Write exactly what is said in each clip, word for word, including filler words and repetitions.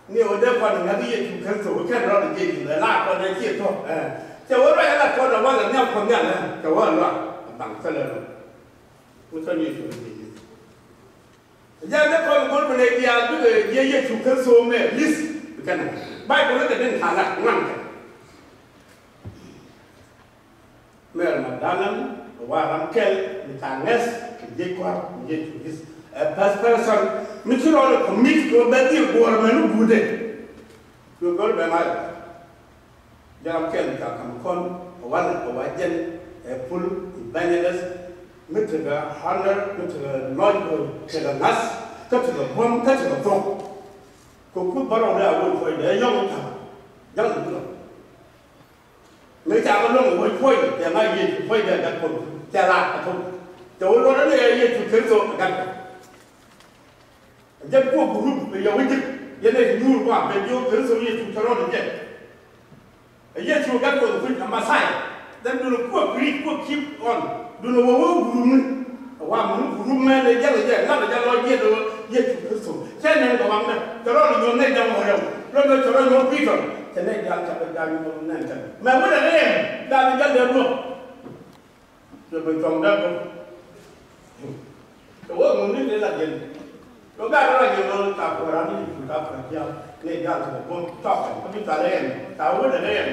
Ni wä dee kɔn ŋäth Yecu Kritho kɛn rɔɔdɛ jiɛc i̱ la kɔn ɛ ciɛ thuɔ̱k. Cɛ wä ruac ala kɔn ɛ wal ɛ nhiam kɔn nhial ɛ cɛ wä luak ɛ baŋ thilɛ rɔ. Wä cɔn Yecu ɛ jiɛc i̱ jɛ dee kɔn go̱r bi nɛy diaal bikɛ jiɛ Yecu Kritho mɛ li̱th bi kɛn. Bayböl ni kɛ den tha̱a̱ŋ ŋuan kɛ. Mɛr Magdala, wa ram kɛl mi ca ŋäth kɛ jiɛc kɔaar mi Yecu li̱th. Ɛ first person mi ci rɔɔdɛ commit kɛ ɣöö bɛ dhil guɔ̱ɔ̱r mɛn i̱ guutdɛ. Kɛ ɣöö bɛ ŋa̱c. Jɔram kɛl ca ka̱m kɔn ɛ walɛ kɛ wa jɛn ɛ full evangelist mi tekɛ honor mi tekɛ lɔc kɛ tekɛ ŋa̱th kä tekɛ buɔ̱m kä tekɛ thok. Kɛ kuth bärɔw dee a wee puɔ̱nydɛ ɛ yɔ̱ŋ i̱ ka̱m. Ja̱ŋ i̱ bi lɔ. Mëë ca kɛ luäŋ ɛ wec puɔ̱nydɛ cɛ ŋa̱c Yecu puɔ̱nydɛ ɛ gat Kuɔth cɛ laak ɛ thok. Cɛ wee luɔt ɛn ɛ Yecu Kritho ɛ gat Kuɔth. Ɛ jɛn kuɔk group ɛ yɛ wä ji̱k yɛn ɛ nyuur gua̱a̱ ben jiök Kritho Yecu cɛ rɔɔdɛ jɛ. Ɛ Yecu ɛ gat Kuɔth kui̱c ɛ Mɛthia. Then duundɛ kuɔk preach kuɔk keep on. Duundɛ wä wä group ni. Ɛ wa muni group mɛn ɛ jɛl ɛ jɛ ŋa̱th ɛ jɛ lɔc jiɛt ɛ wä Yecu Kritho. Cɛ nɛn kɛ waŋdɛ cɛ rɔɔdɛ nyuɔ̱th nɛy da̱ŋ wä rɛw. Lɔcdɛ cɛ rɔɔdɛ nyuɔ̱th Peter. Cɛ nɛy diaal ca bɛ ja̱a̱ny nyuɔ̱th nɛn kɛn mɛ wä dɛ rɛɛm da̱a̱n ɛ jɛl dee luɔ̱k. Cuɛ ben cuɔ̱ŋ dee bä. Kɛ wä ŋuni ni la jɛn. Kɛ gat rɔ jɛ mɔ ta kuɛ ran ni cu ta kuɛ jam ni gat kɛ bom tɔk kɛ bi ta lɛ yɛn ta wä dɛ lɛ yɛn.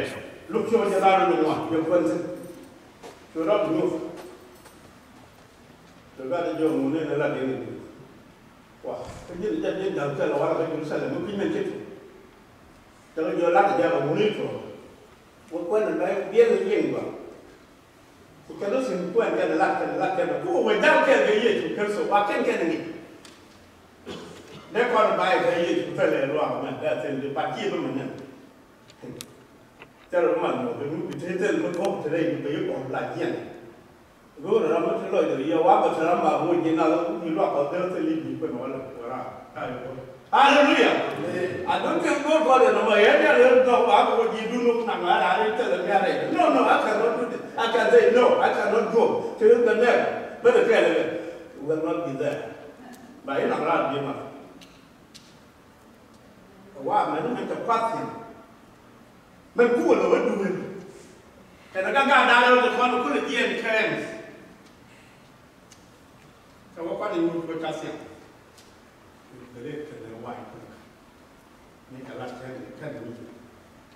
Luk cuɛ jɛ la rɔ ni ŋuan yɛ kuɛn sin. Cuɛ rɔ bi nyuth. Cuɛ gat jɛ ŋuni ni la jɛn ni. Wa kä jɛn jɛ jɛn jam kɛ la wara kɛ Jerusalem mi kui̱ mɛn cit. Cɛ kɛ jɛ la kɛ jɛ kɛ ŋuni cuɛ. Wä kuɛn ni bɛ biɛl ni liŋ bä. Ku kɛn ɔ thi̱n kuɛn kɛn lat kɛn lat kɛn ɔ ku wä ja̱l kɛn kɛ Yecu Kritho wa kɛn kɛn ŋi̱c. Dee kɔn ba yɛ kɛ Yecu thilɛ luaak mɛ dee thil di bat ci bi mɛ nɛn. Thil bi man mɔ kɛ nu bi te thil mi kɔk te rɛy bi bɛ yi kɔn la jiɛn. Go̱o̱r ram mi te lɔc dee yɛ wa bɛ te ram ba wä jiɛn na bi luaak kɔn thil thil i̱ bi kuɛn wala wala. Hallelujah. I don't think God got it. No, my head, I don't know. I go with you, do not, no, I don't tell them, yeah, right. No, no, I cannot do this. I can say, "No, I cannot go." Till the next, but the girl will not be there. But in a lot, you know. Wa mɛn mɛn te kuath thi̱n. Mɛn kuɔl ɛ wä duël. Kɛn ɛ gat gat da̱a̱n rɛw te kɔn kulɛ jiɛɛn kɛɛn. Kɛ wä kɔn in wut wä ca thiaŋ. Bɛ lɛ kɛn ɛ wa̱a̱ in kulɛ ka̱n. Ni kɛ lat kɛn kɛn ni.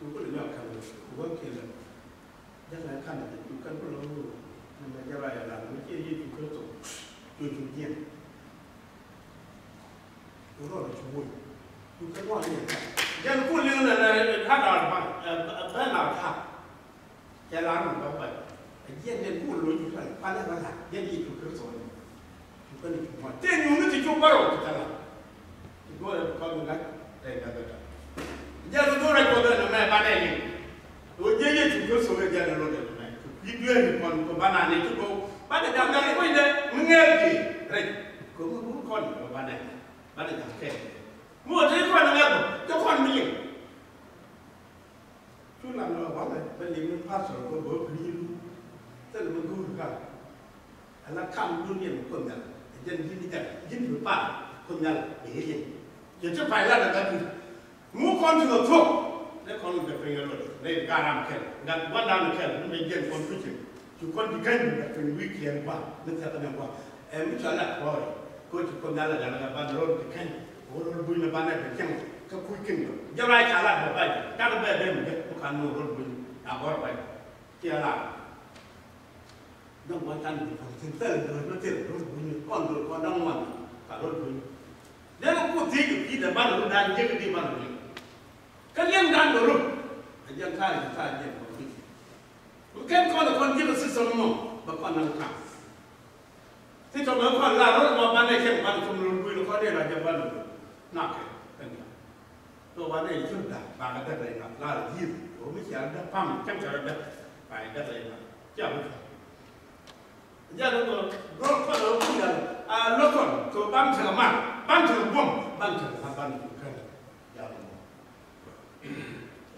Wut kulɛ nyɔk kɛn wä wä kɛn lɛ. Jɛn ɛ ka̱n ɛ cu kɛn kulɛ wä wä. Ni mɛ jɛ ba yɛ lat mi ciɛ Yecu Kritho. Cu cu jiɛn. Rɔɔdɛ cu woc. Cu kɛ ŋuan ni ɛ ka̱n. Jɛn ku liŋ nɛ nɛ Hagar ba ɛ Bernard Hart. Cɛ la rum bä bä. A jiɛn den ku lo̱c ku tɔy kualɛ bä la jiɛn Yecu Kritho ni. Cu kä ni cu muɔc tëë nyuuni ti cu bärɔw ti tɛla. Ti go̱o̱rɛ bi kɔn ŋa̱c rɛy bɛ bɛ tɔy. Jiɛn bi go̱o̱rɛ cuɔth ɛn ɛmɛ banɛ ni. Ɣöö jiɛn Yecu Kritho kɛ jiɛn ɛn lo̱c ɛn ɛmɛ. Kɛ kui̱ dueeri kɔn kɛ banɛ ni ti go̱o̱r banɛ jam jam i̱ kuecdɛ mi ŋɛɛl ji̱ rɛy. Kɛ mi wur kɔn kɛ banɛ ni banɛ jam kɛɛl. Mi wä te kɔn ŋa̱c bä te kɔn mi liŋ. Cu lam ni ɣɔw walɛ bä liŋ ni pastor kɛ bä pi̱i̱ lu. Thilɛ mi go̱o̱r ka. Ala kam dun yɛn Kuoth Nhial. Ɛ jɛn ji̱n ni jɛn ji̱n bi pal Kuoth Nhial bɛ yɛ liŋ. Yɛ ti pay la na ka dun. Mu kɔn ti lɔ thuɔ̱k. Dee kɔn bɛ piny ɛ luɔt. Dee garam kɛl. Gat gua̱ndan kɛl. Ni mɛ jɛn kɔn kucin. Cu kɔn ti kɛn bɛ piny wi̱i̱ kiɛn gua̱n. Ni thɛk ni gua̱n. Ɛ mi cɔal la kɔɔri. Ko ci Kuoth Nhial la gat gat ban ro̱l ti kɛn. Ko ro̱l buny ni ban ɛ bi cɛŋ. Kä kuc kin jɔ. Jɛ ruac ca lat bɛ bac. Tat bɛ ben bɛ. Ko kan no̱o̱ŋ ro̱l buny. A gɔr bac. Ci a lat. Dɔ̱ŋ wa can bi kɔn thin thil dööc ma thil ro̱l buny. Kɔn dööc kɔn dɔ̱ŋ wan. Ka ro̱l buny. Dee ma Kuoth thiec kɛ pi̱i̱dɛ ban ro̱l dan jiäk di ban ro̱l. Kä liɛŋdan bɛ röp. A jiɛn ta̱a̱ jiɛn ta̱a̱ jiɛn kɔn pi̱i̱. Kɛn kɔn kɔn ji̱ kɛ system mɔ bɛ kɔn naŋ ta̱a̱. System mɔ kɔn la röl mɔ banɛ cɛn ban kum röl kui̱n kɔn dee la jɛ ban röl. Nak kɛ kɛn ya. Kɛ wanɛ cun da̱k bakɛ däk rɛy nath la rɛ ji̱ röl mi cia däk pam cɛn cɛ rɛ däk. Ba däk rɛy nath cia bi cɔl. Jɛn rɔ röl kɔn röl kui̱n a lokɔn kɛ ban cɛ kɛ man ban cɛ kɛ buɔm ban cɛ kɛ ban cɛ kɛ kɛn. Jɛn rɔ.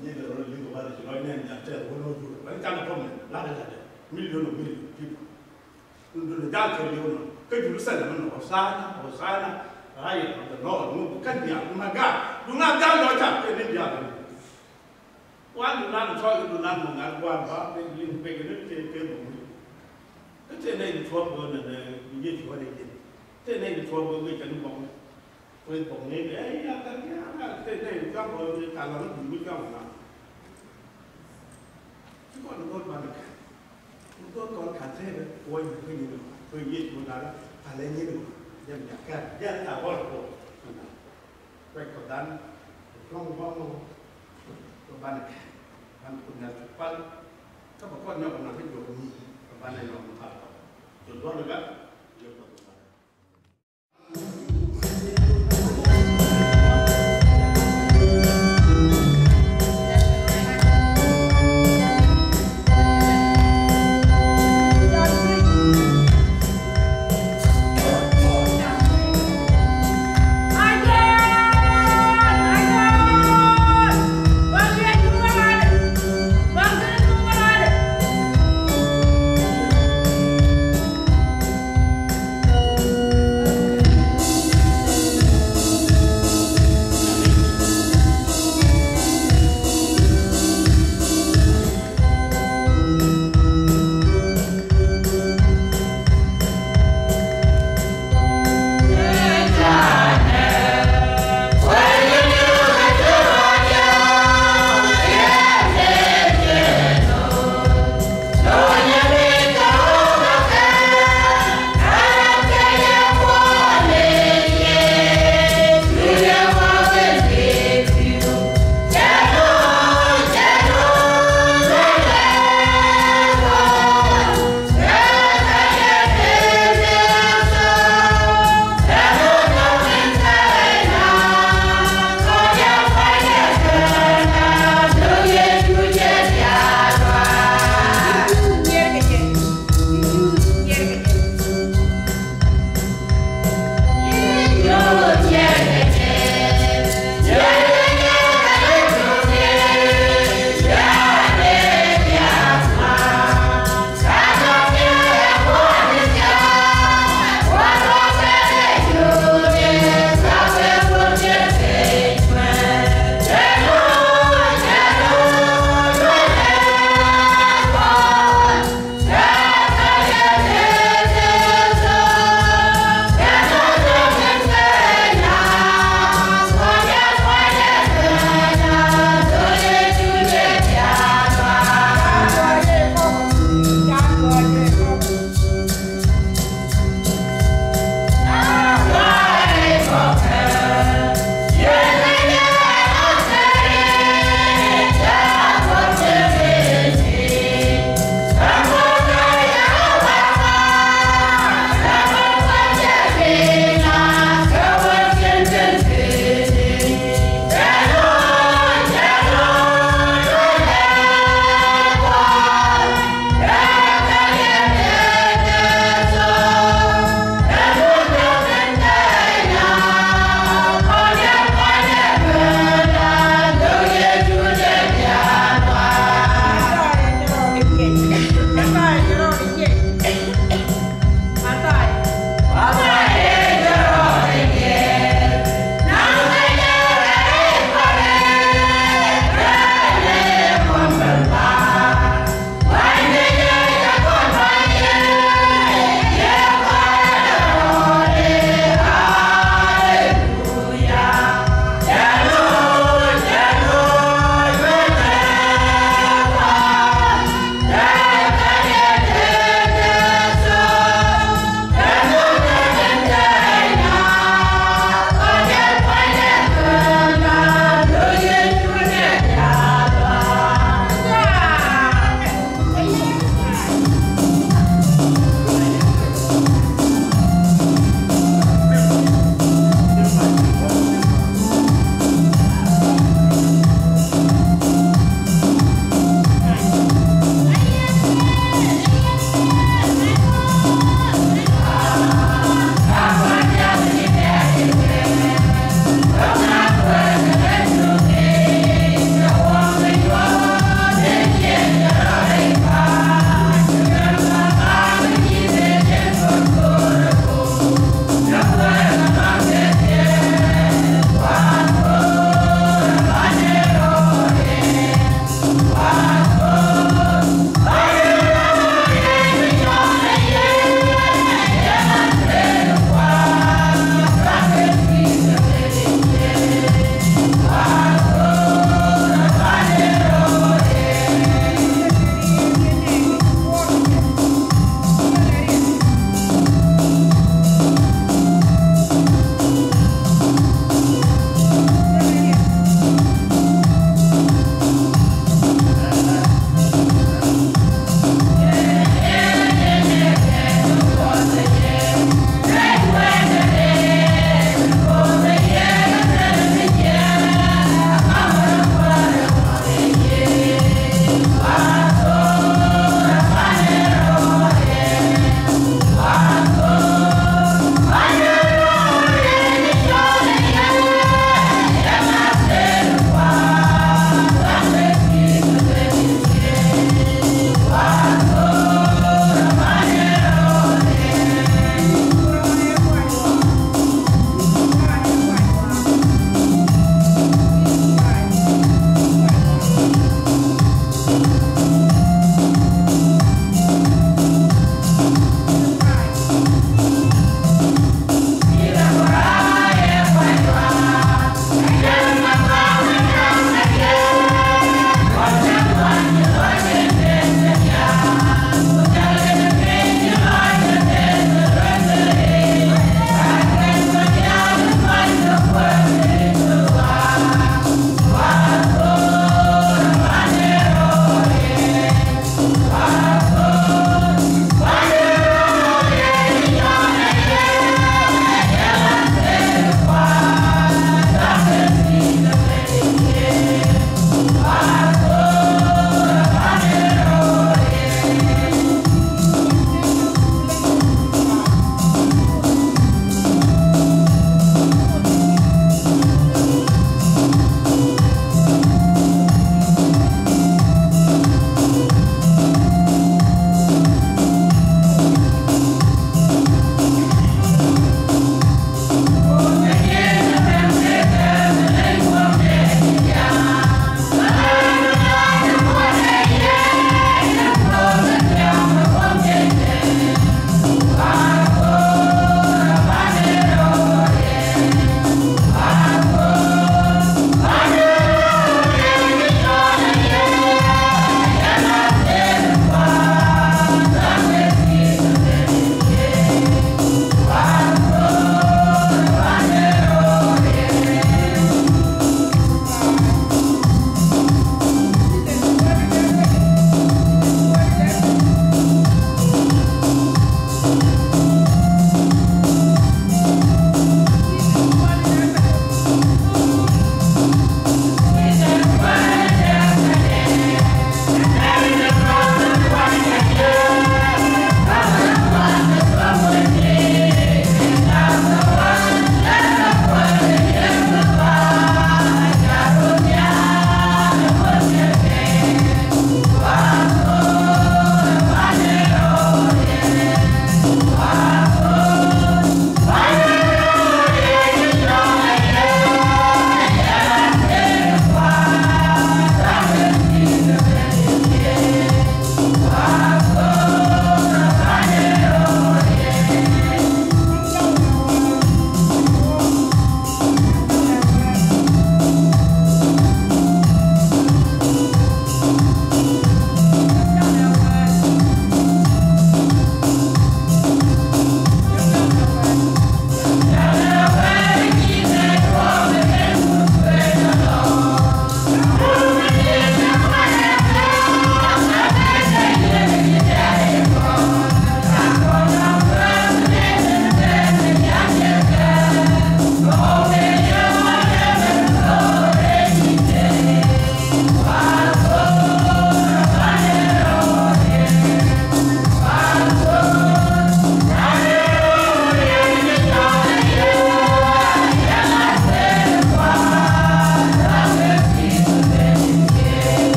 Ni de rɔ liŋ kɛ banɛ ci lɔc nɛn nya tɛth wä lo̱c wä. Wani canɛ pɔm nɛ la de la de million of million people. Dun dun jal kɛ liw nɔ kä Jerusalem nɔ Hosanna Hosanna. Aya the Lord mu kɛn diaal ma gaat du ŋa̱th jal lɔc ca kɛ ni diaal. Wan du nan tɔy du nan mu ŋa̱th gua̱a̱r ba kɛ liŋ pek ni kɛ kɛ bä mu. Kä tëë nɛy ti tuɔɔk bä nɛ nɛ Yecu wä nɛ jɛn tëë nɛy ti tuɔɔk bä wec kɛ ni bɔk. Wec bɔk ni bɛ ya kɛ ni a kɛ tëë nɛy ti tuɔɔk bä wec kɛ la wec bä wec kɛ wä na. Ci kɔn ni go̱o̱r banɛ kɛ ni go̱o̱r kɔn ka tëë bä wä nyi kɛ nyi ni kɛ Yecu wä na rɛ a lɛ nyi ni wä. Jɛn jakä jɛn a gɔl ko. Kuec kɔ dhan, tuɔŋ gɔŋ, kɔ banɛ kɛ, ban kun nɛr cu pal, kä bɛ kɔn nyɔk na kä jɔk ni, kɔ banɛ nyɔk ni pal kɔ. Jɔk duɔl ni bɛ,